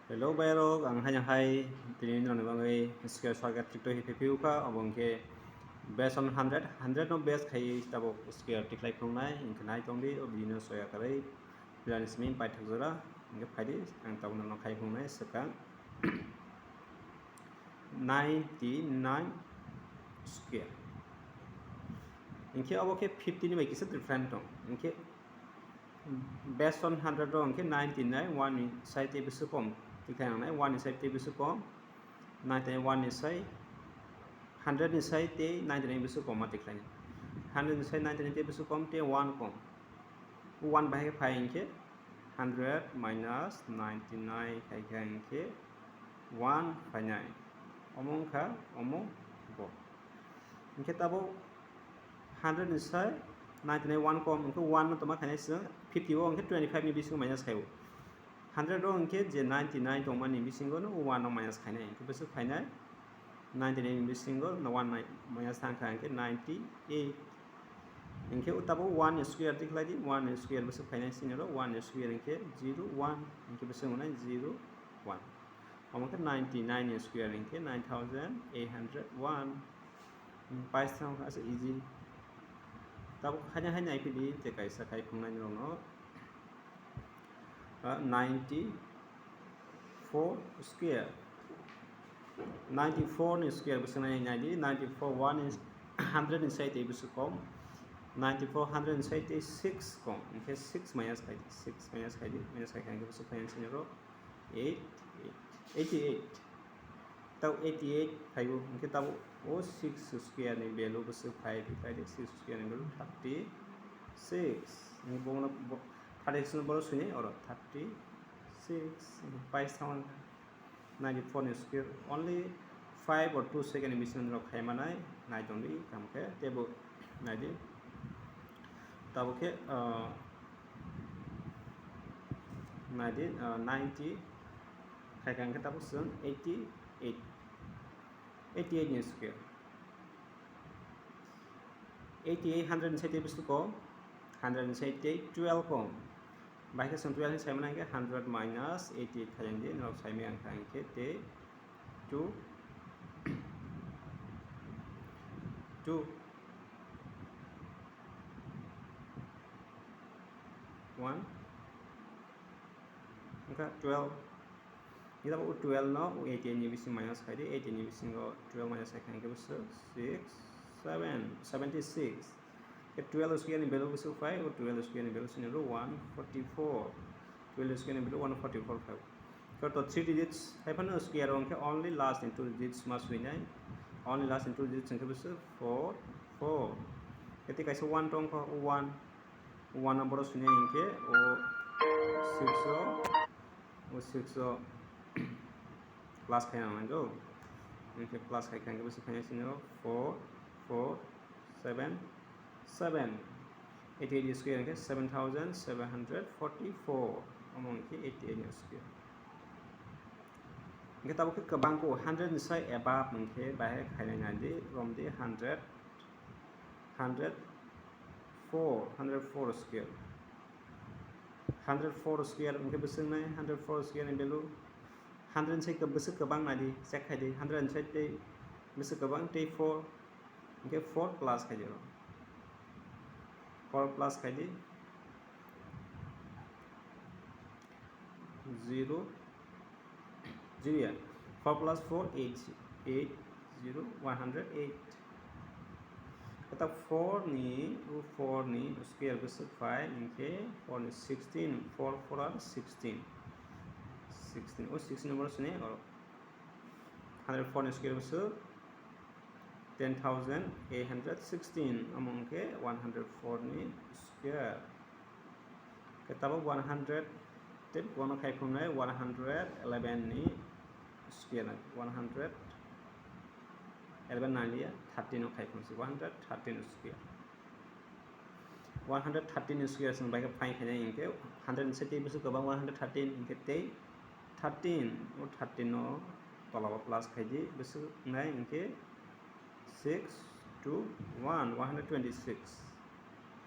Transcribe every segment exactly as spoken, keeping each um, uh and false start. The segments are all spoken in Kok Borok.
Hello bayarok, ang haino hai tini norokni bagwi square circle tiktok hi phiphiukha, obo hwnkhe base on hundred, hundred no base khaiwi tabuk square tikhlai phunuknai, hwnkhe nai tongdi o video no soya kwrwi pilani simi paithak jora, hwnkhe phaidi ang tabuk norokno khai phunuknai swkang ninety nine square, hwnkhe obo khe fifty ni bai kisa different tong, hwnkhe Base on hundred o hwnkhe ninety nine, one ni side tei bwswk kom tikhlai nangnai, one ni side tei bwswk kom, ninety nine one ni side, hundred ni side tei ninety nine bwswk kom ma tikhlai nai. Hundred ni side ninety nine tei bwswk kom tei one kom. One bahai khe phai hwnkhe hundred minus ninety nine khai khe hwnkhe one phainai. Omo wngkha omo bo. Hwnkhe tabuk hundred ni sai ninety nine one kom, hwnkhe one no toma khainai chwng fifty o hwnkhe twenty five ni bisingo minus khai o. Hundred o hwnkhe je ninety nine tongmani bisingo no one no minus khainai, hwnkhe bwswk phainai ninety nine ni bisingo no one minus thang kha hwnkhe ninety eight. Hwnkhe o tabuk one ni square tikhlai di, one ni square bwswk phainai sini oro one ni square hwnkhe zero one, hwnkhe bwswk wngnai zero one. Omo khe ninety nine ni square hwnkhe nine thousand eight hundred one. Hmm, paisa wngkha asa easy. Tabuk haino hai naiphidi je kaisa khai phunuknai norokno, ah, ninety four square. Ninety four ni square bwswk nai naidi, ninety four one is hundred ni sai tei bwswk kom. Ninety four hundred ni sai tei six kom. Hwnkhe six minus khai di, six minus khai di, minus khai kha hwnkhe bwswk phai nai sini oro. Eight, eight, eighty eight. Tau eighty eight phaibo, hwnkhe tabuk o six square ni value bwswk phai, phai di six square ni value thirty six. Hwnkhe bono bo-, thirty six no borok sini oro thirty six, paisa wngkha ninety four ni square, only five or two second ni bisingo norok khai manai, nai tongdi, tamo khe teibo nai di. Tabuk khe, ah, nai di, ah, ninety khai kha hwnkhe tabuk chwng eighty eight, eighty eight ni square. Eighty eight hundred ni side tei bwswk kom, hundred ni side tei twelve kom. Bahai khe chwng twelve ni sai mano hwnkhe hundred minus eighty eight khai di, norok sai maya wngkha hwnkhe tei two, two, one, wngkha twelve. Nini tabuk o twelve no o eighty eight ni bising minus khai di, eighty eight ni bisingo twelve minus khai kha hwnkhe bwswk six, seven, seventy six. Khe twelve square ni value bwswk phai, o twelve square ni value sini ro one forty four. Twelve square ni value one forty four phai. Khe to three digits hai phano square o hwnkhe only last ni two digits ma swinai. Only last ni two digits hwnkhe bwswk four, four. Khe tei kaisa one tong kha, o one. O one no borok swinai hwnkhe o six o, o six o plus khai nang nai do. Hwnkhe plus khai kha hwnkhe bwswk phainai sini ro four, four, seven, seven. Eighty eight square hwnkhe seven thousand seven hundred forty four. Omo hwnkhe eighty eight ni square. Hwnkhe tabuk khe kwbang kho hundred ni sai above hwnkhe bahai khainai nai di, romdi hundred, hundred four, hundred four square. Hundred four square hwnkhe bwswk nai, hundred four square ni value hundred ni sai bwswk kwbang nai di, check khai di, hundred ni sai tei bwswk kwbang tei four, hwnkhe four plus khai di oro. Four plus khai di. Zero, zero ya. Four plus four, eight, eight, zero, one hundred eight. Kata four ni, o four ni square bwswk phai, hwnkhe four ni sixteen, four four are sixteen. Sixteen, o sixteen number sini oro. Hundred four ni square bwswk ten thousand eight hundred sixteen, omo hwnkhe one hundred four ni square. Khe tabuk one hundred tei bono khai phunuknai one hundred eleven ni square, one hundred eleven nanglia, thirteen no khai phunukse, one hundred thirteen square. One hundred thirteen ni square chwng bai khe find khainai hwnkhe hundred ni side tei bwswk kwbang one hundred thirteen hwnkhe tei thirteen, o thirteen no tola o plus khai di, bwswk wngnai hwnkhe six two one, one hundred twenty six.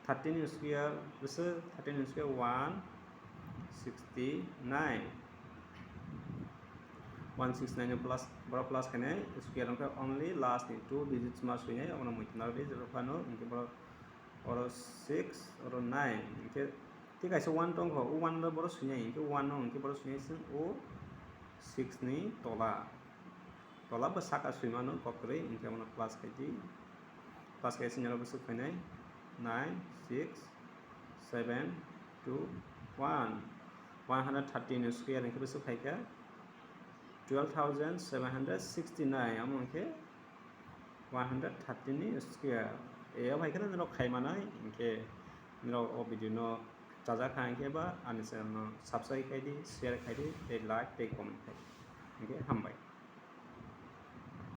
Thirteen ni square bwswk, thirteen ni square one sixty nine. One six nine plus, boro plus khainai square wngkha only last ni two digits ma swinai, abono muitu narwdi, jero phano hwnkhe boro oro six, oro nine, hwnkhe tei kaisa one tongkho, o one no boro swinai, hwnkhe one no hwnkhe boro swinai chwng o six ni tola, tola bwsaka swimano kokrwi, hwnkhe abono plus khaidi, plus khaisi norok bwswk phainai nine six seven two one, one hundred thirty ni square hwnkhe bwswk phaikha twelve thousand seven hundred sixty nine, amo hwnkhe one hundred thirty ni square. E, o hai kheno norok khai manai, hwnkhe norok o video no chajak kha hwnkhe ba ani channel no subscribe khai di, share khai di, tei like tei comment khai di. Hwnkhe hambai.